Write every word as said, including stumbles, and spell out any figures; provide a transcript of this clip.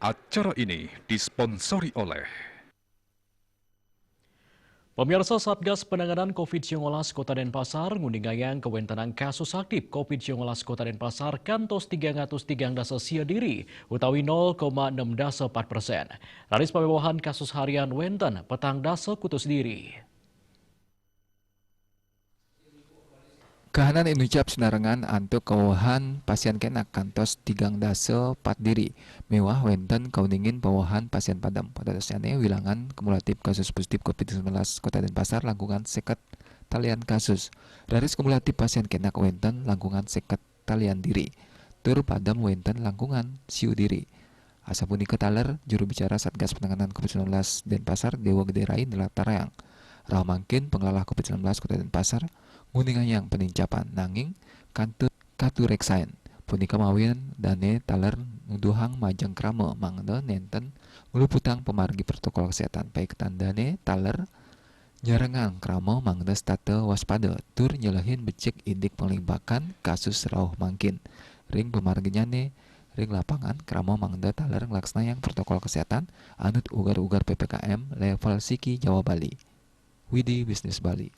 Acara ini disponsori oleh Pemirsa, Satgas Penanganan covid sembilan belas Kota Denpasar nguningayang kawéntenan kasus aktif covid sembilan belas Kota Denpasar kantos tigang atus tigang dasa sia diri utawi nol koma enam dasa empat persen. Raris paméwahan kasus harian wénten petang dasa kutus diri. Kahanan inucap sinarengan antuk kawewehan pasién kénak kantos tigang dasa pat diri, méwah wénten kauningin pawewehan pasién padem. Padadosnyané wilangan kumulatif kasus positif covid sembilan belas Kota Denpasar langkungan séket talian kasus. Raris kumulatif pasién kénak wénten langkungan séket talian diri. Tur padem wénten langkungan siu diri. Asapunika taler juru bicara Satgas Penanganan covid sembilan belas Denpasar Déwa Gedé Rai nlatarayang. Rauh mangkin panglalah covid sembilan belas Kota Denpasar nguningayang panincapan nanging kantun katuréksain. Punika mawinan dané taler nuduhang majeng krama mangda nénten ngluputang pamargi protokol kesehatan. Paiketan dané taler nyarengang krama mangda setata waspada tur nyelehin becik indik panglibakan kasus rauh mangkin. Ring pamarginyané ring lapangan krama mangda taler nglaksanayang protokol kesehatan anut uger-uger P P K M level siki Jawa Bali. Widi Bisnis Bali.